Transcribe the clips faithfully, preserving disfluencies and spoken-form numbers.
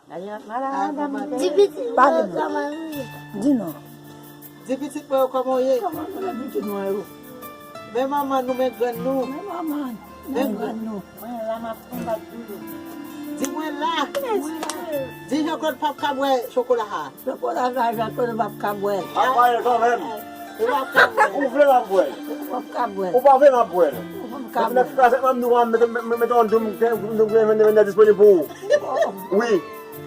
Di pitit mwen yo kòman w ye? Di non. Di pitit mwen yo kòman w ye? Kòman nou ye pitit mwen yo? Men manman nou, men grann nou. Men manman, men grann nou. Mwen la, m ap konbat pou yo. Di mwen la. Di Jean Claude p ap ka bwè chokola a. Chokola sa, Jean Claude p ap ka bwè l. Ap bwè l kanmenm. Ou p ap ka bwè l. Ou vle m ap bwè l. Ou p ap ka bwè l. Ou pa vle m ap bwè l. Ou p ap ka bwè l. Mwen kraze manm nou an, mete, mete yon doum, doum, doum, disponib pou ou. Wi.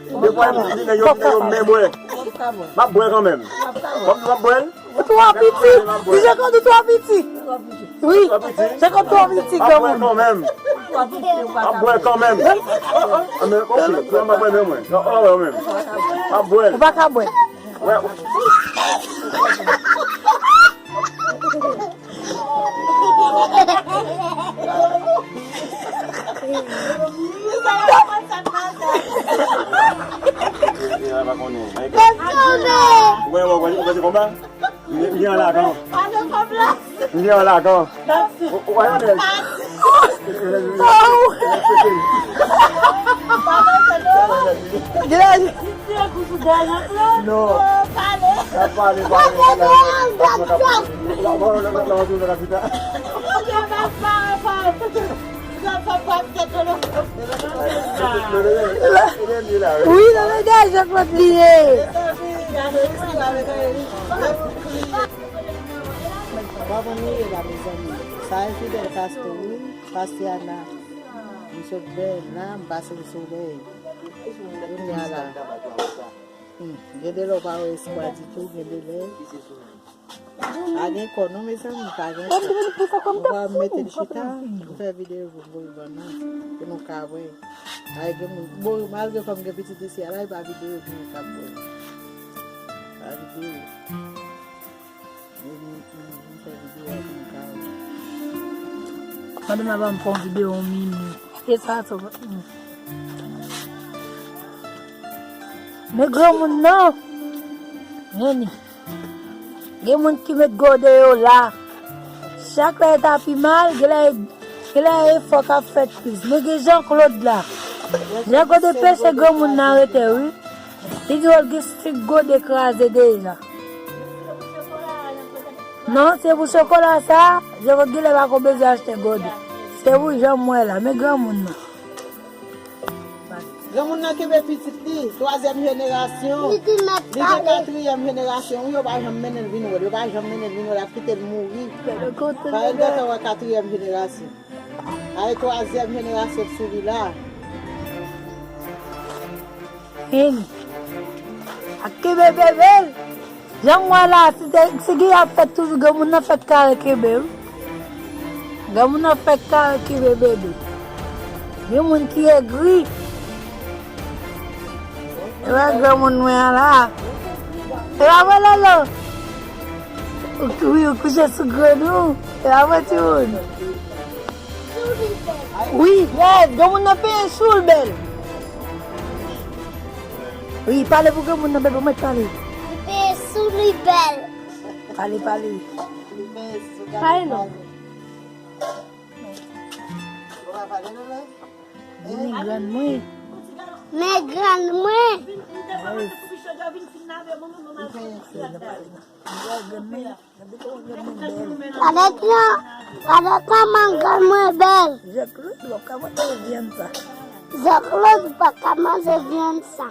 Depi mwen di yo, yo, yo, men bwè. M ap bwè kanmenm. Kòm nou ap bwè l. Ou twò piti. Di Jean Claude ou twò piti. Wi. Jean Claude twò piti, granmoun. M ap bwè kanmenm. M ap bwè kanmenm. A, men, ok. M ap bwè menm, mwen. Non, oh, oh, menm. M ap bwè. Ou pa ka bwè. Wè. Wè, wè, wè, wè, wè, konba. Li, li an lakan. Li an lakan. Ou, ou, wè, wè. Gade. Non. Pale, pale, pale. Wi, nan men Jean Claude li ye. Kòman nou ye la, mezanmi? Sa e Fidel Castro, wi. Pase a la. M sot bè la, m pase l solèy. Kounye a la. Hmm, gen de lè w pa wè espwa ditou, gen de lè. Pa gen kò non, mezanmi, pa gen kò. Ou pa mete l chita, m fè videyo pou m voye ban nou, pou nou ka wè. Ay, gen moun, bon, malgre kòm gen pitit isi a la, e pa videyo pou nou ka wè. Pa videyo. Mande m ava m fè yon videyo yon minit. E sa, sa. Men granmoun nan. Men li. Gen moun ki met gode yo la. Chak lè e ta pi mal, gen lè, gen lè efò k ap fèt plis. Men gen Jean Claude la. Jean Claude pèse granmoun nan rete, wi. Li di w l gen senk gode kraze deja. Non, se pou chokola sa, Jean Claude genlè pa ko bezwen achte gode. Se pou jan m wè la, men granmoun nan. Granmoun nan kenbe pitit li, twazyèm jenerasyon. Li gen katriyèm jenerasyon, wi, yo pa janm mennen l vin wè l, yo pa janm mennen l vin wè l, ap kite l mouri. Parèt gentan wè katriyèm jenerasyon. Ay, twazyèm jenerasyon sou li la. Vini. Ak kenbe bebe l. Jan m wè la, si te, si gen y ap fèt toujou, granmoun nan fèk kare kenbe, wi. Granmoun nan fèk kare kenbe bebe. Gen moun ki egri. E pa granmoun mwen an la. E pa vre, Lolo? Ou, wi, ou kouche sou grenn ou. E pa vre, timoun? Wi, yes, granmoun nan peye sou l bèl. Wi, pale pou granmoun nan, bebe, mwen pale. Li peye sou li bèl. Pale, pale. Pale non. Vini grann mwen. Men grann mwen. Gade kòman grann mwen bèl. Jean Claude, w ap ka manje vyann sa. Jean Claude, w ap ka manje vyann sa.